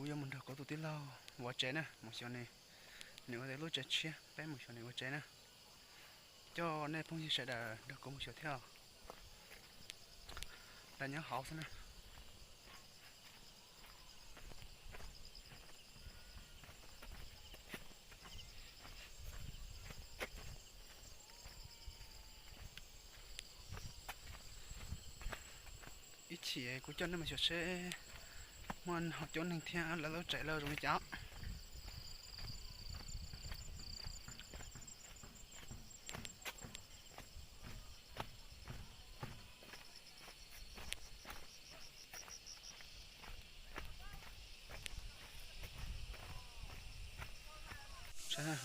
Kuv yuav mus nrog kuv tus tij laug ua tsev na, mus xyuas nws, nws ua lub tsev tshiab, peb mus xyuas nws ua tsev na. Coj nej phooj ywg sawv daws nrog kuv mus xyuas thiab. Lawv nyob hauv xwb na. Ib chim kuv coj nej mus xyuas seb muaj ho coob neeg thiab lawv lub tsev lawv zoo li cas.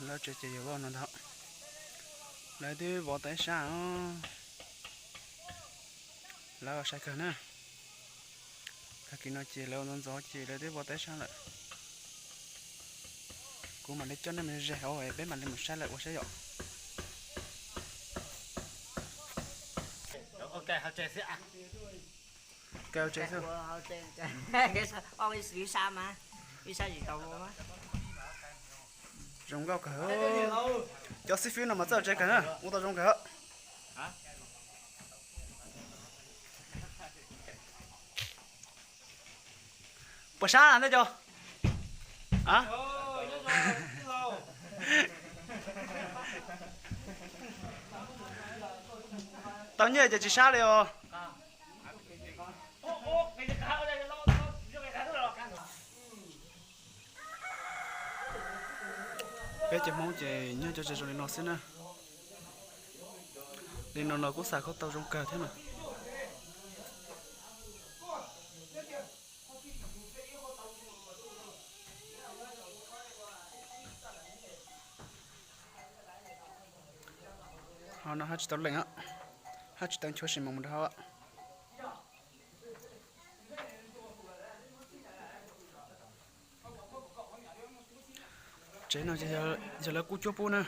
Lawv tsev ces yog loj no ntag. Lawv twb vov tau ib sab os. Lawv sai kawg na. Tag kis no ces lawv ua ntxov ntxov ces lawv twb vov tau ib sab lawm. Kuv mam li coj nej mus ze hauv peb mam li mus saib lawv ua saib yom. Zoo nkauj kawg. Cov xib fwb no mas txawj tsev kawg na, ua tau zoo kawg. Puas sab ntej cov? Tau nyiaj ces tsis sab li os. Peb cov Hmoob ces nyob cov tsev zoo li no xwb na. Li no no kuj xav kho tau zoo kawg thiab mas. Ho no haj tsis tau leej, haj tsis tau nchuav sis mas mus rau hauv. Tsev no yog lawv kuj cuab pub na.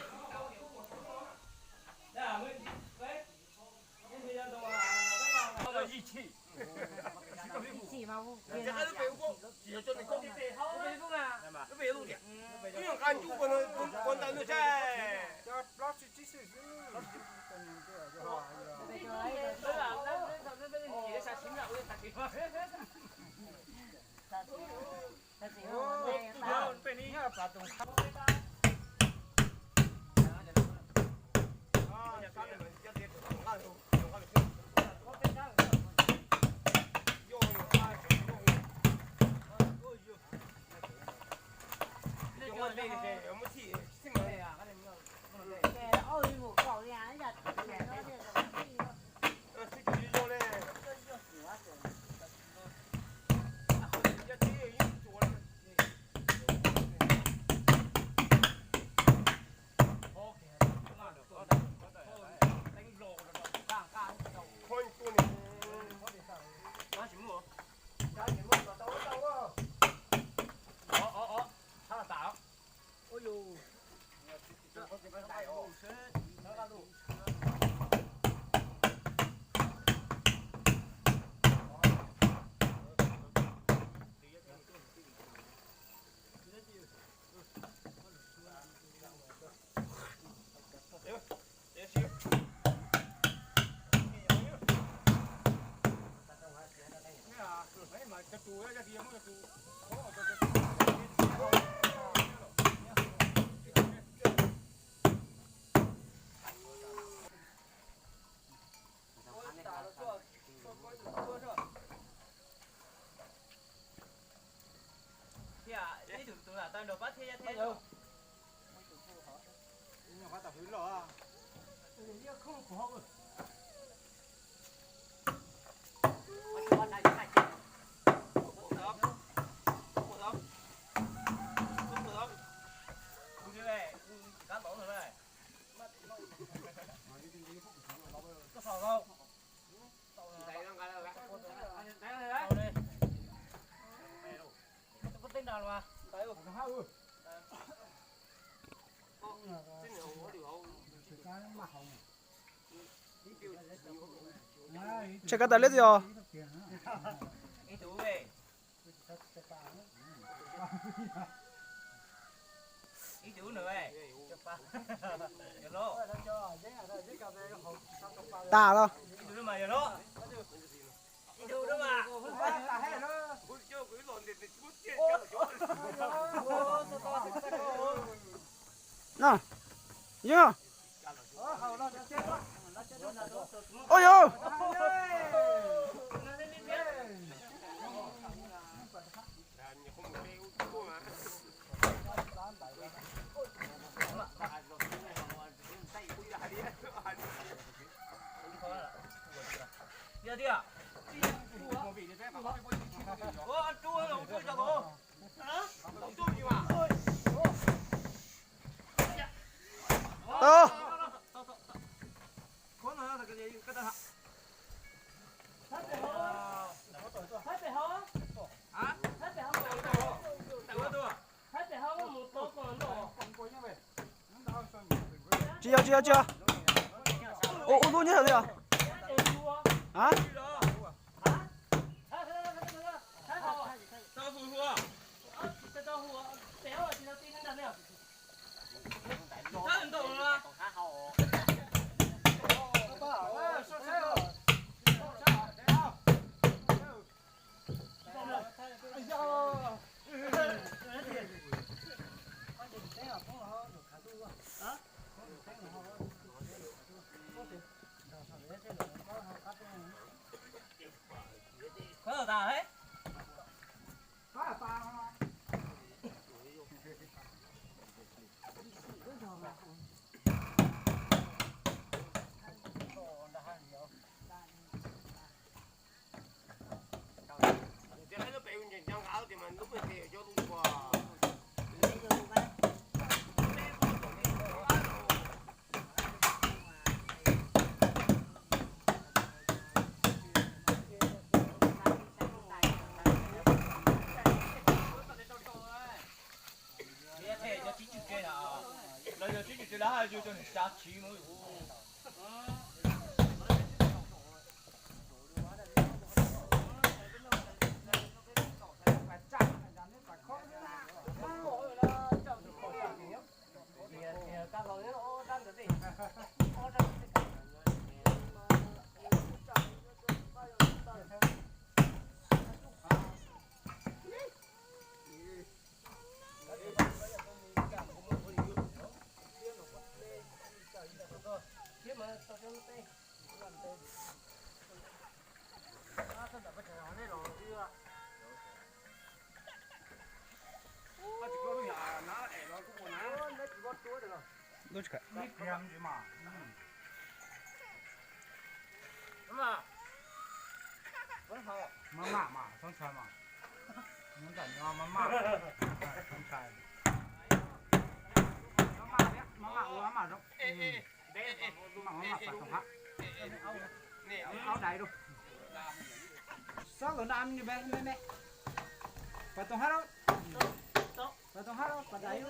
Tseg kab tais liab txiv os. Ib tug ub nws, tas los. Ib tug ub mas yog los. Ib tug ub mas. No, yog. Oj yog. Tau. Tsis yog, tsis yog, tsis yog. Ua, ua lub nyob li os. A, Los yog tsib cum tseg lawv haj yug rau nws xya tsib mus. Maj mam mas txhob ntshai mas. Nyob ntawm no maj mam txhob ntshai. Maj mam ua maj mam zoo. Maj mam pas toog hab. Aub dais rau. Xab lawm na me me. Pas toog hab lauj. Pas toog hab lauj, pas dais.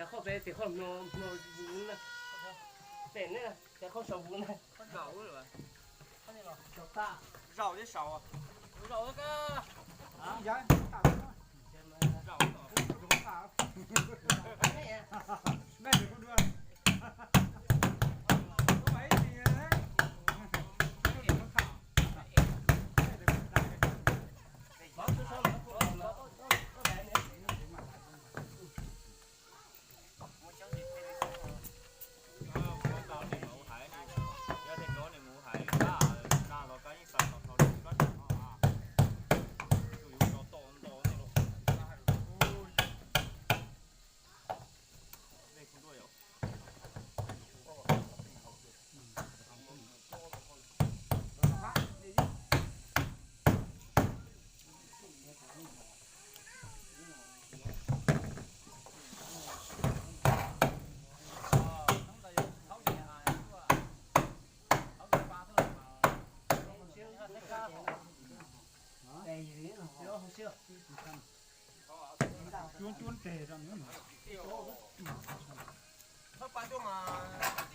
Cov qhov pem tim qhov no, no vus na. Pem ne, cov qhov saum vus na. Zaum thiab saud. Zaum thiab kab. Zaum. Cuab cuab tes rau. Thawj pa tuaj mas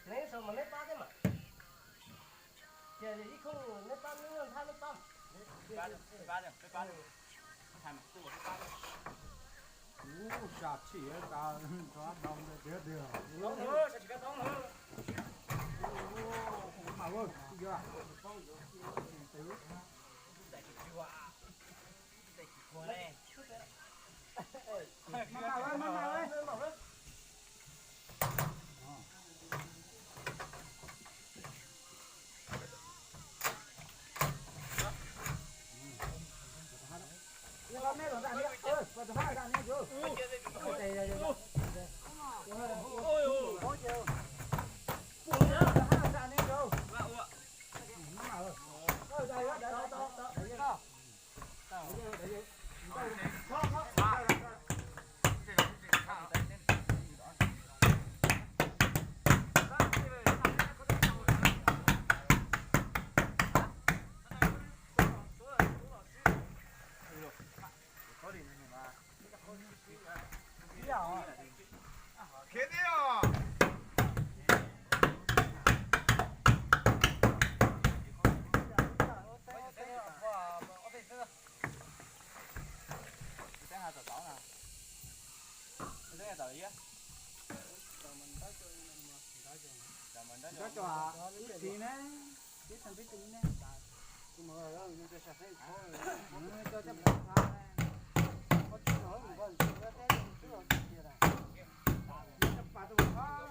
Neb sau mas neb pab thiab mas. Ces ib khoob neb pab, neb nyob nthab neb pab. Ub, sab tshij tas rov dau ntawd tiag tiag. Ub, mas ua kuj yog. Nyob cov ib txiv ne, ib txhia peb txiv ne, kuv coj coj pov qab ne, ob tug no mus npog ntsis teb tus tub los tsis tiag, coj pas tus qab.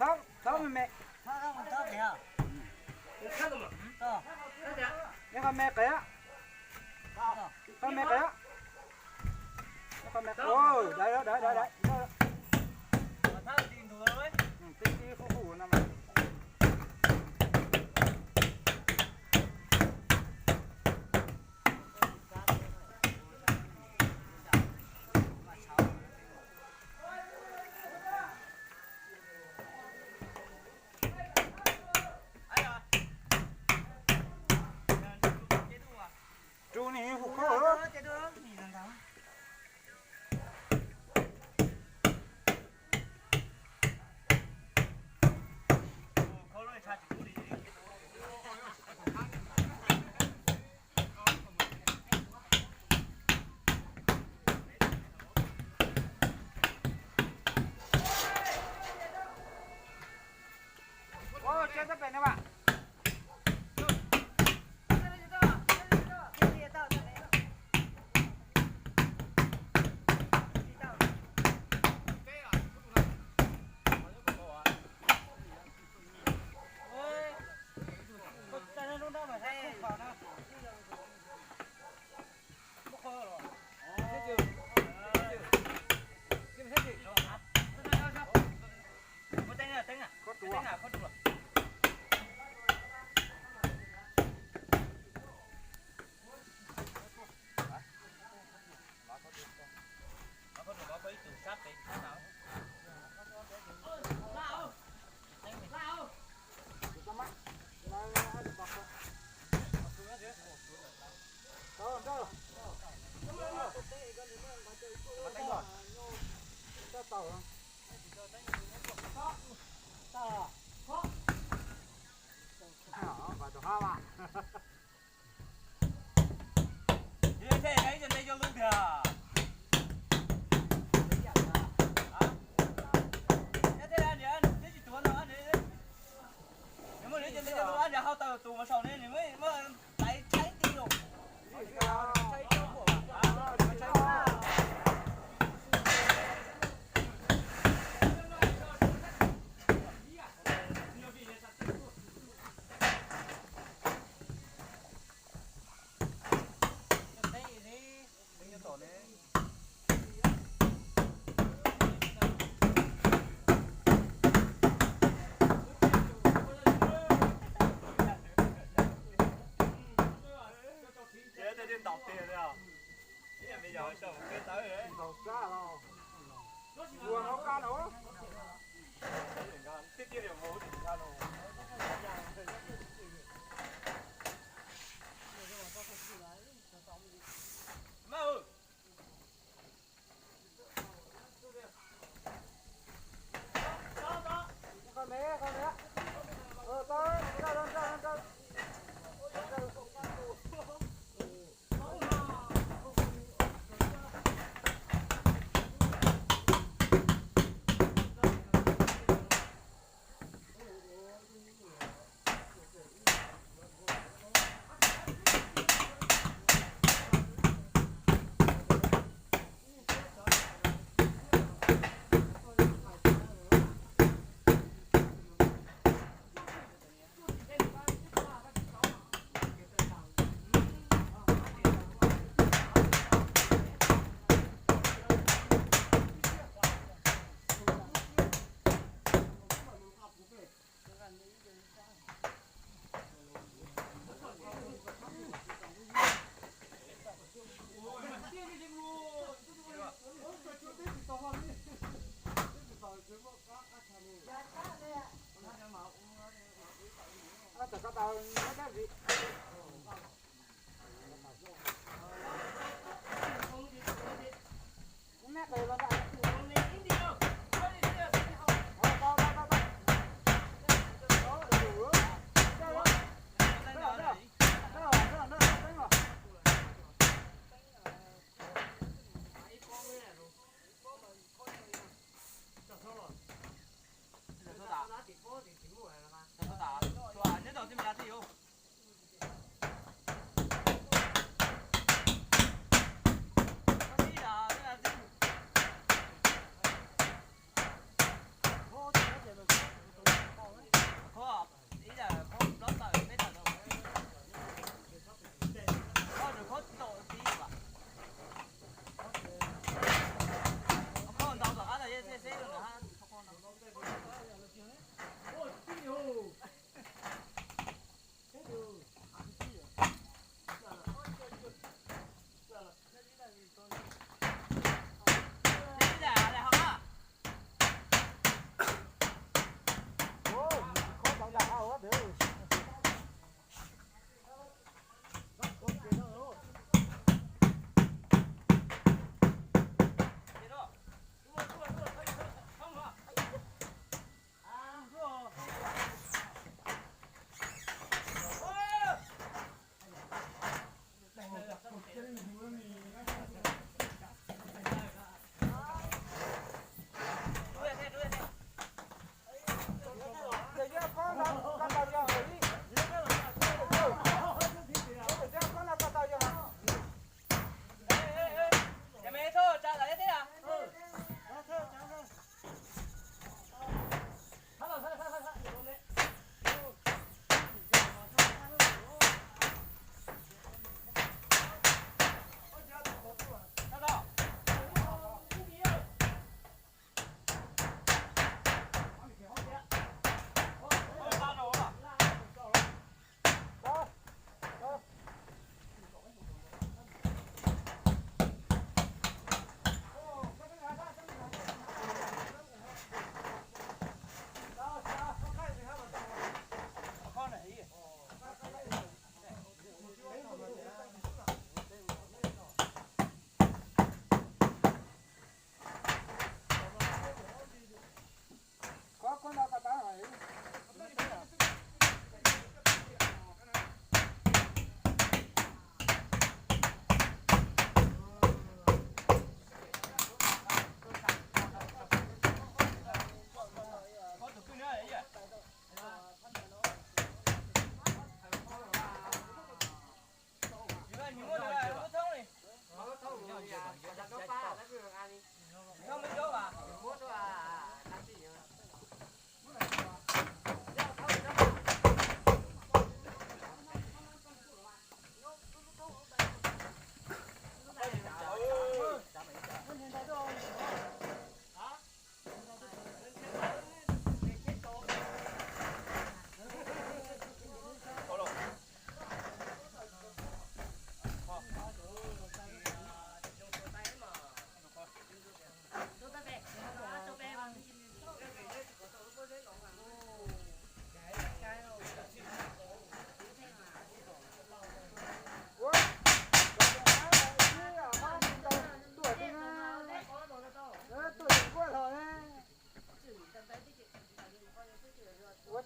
Txhob, txhob me me. Ib qho me qias. Qho me qias. Ib qho me qias. Dai, dai, dai, dai. Tib tib qub qub no. Rub nis hu koj. Thiab ib cov nte cov lus tiag. Thiab ib cov nte cov lus ab nrad hau tawm tus mas saum ne nws muab hlais tshaib ti lawm.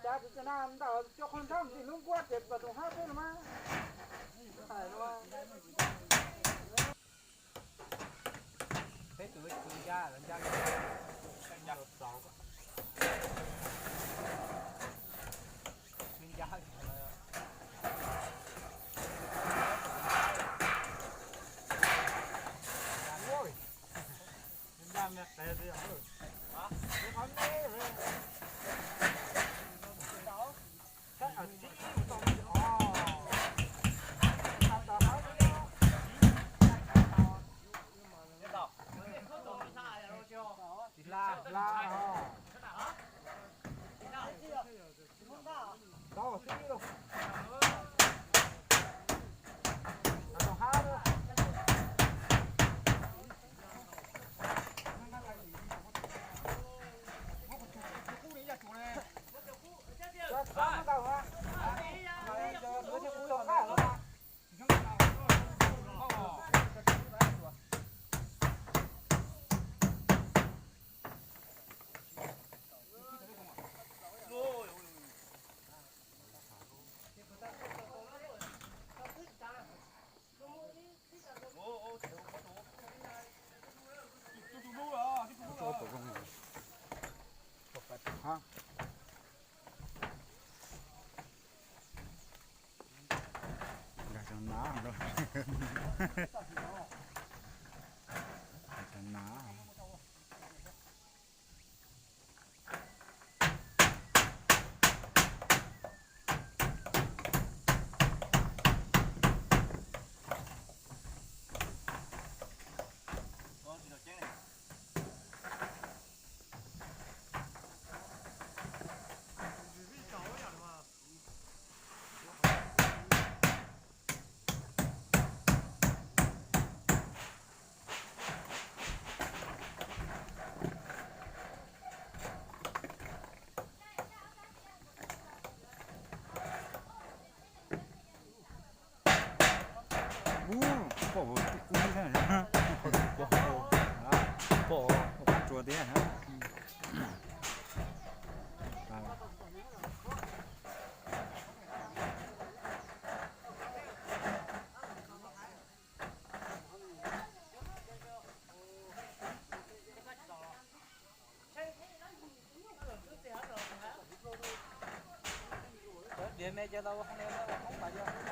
Cov tus no ntawm cov qhov nrab ntxim lub nkuaj ces pas tus hab peb no mas. Peb tus tus ncaj los ncaj, ncaj los txaus. Ncaj, ncaj me qev tias, qhov nej, Nkag tso na, nkag tso na. Ub, pom ub thiab, pom, pom qab tsuas thiab. Diav me ces tau ua hauv ne, ua hauv pas yog.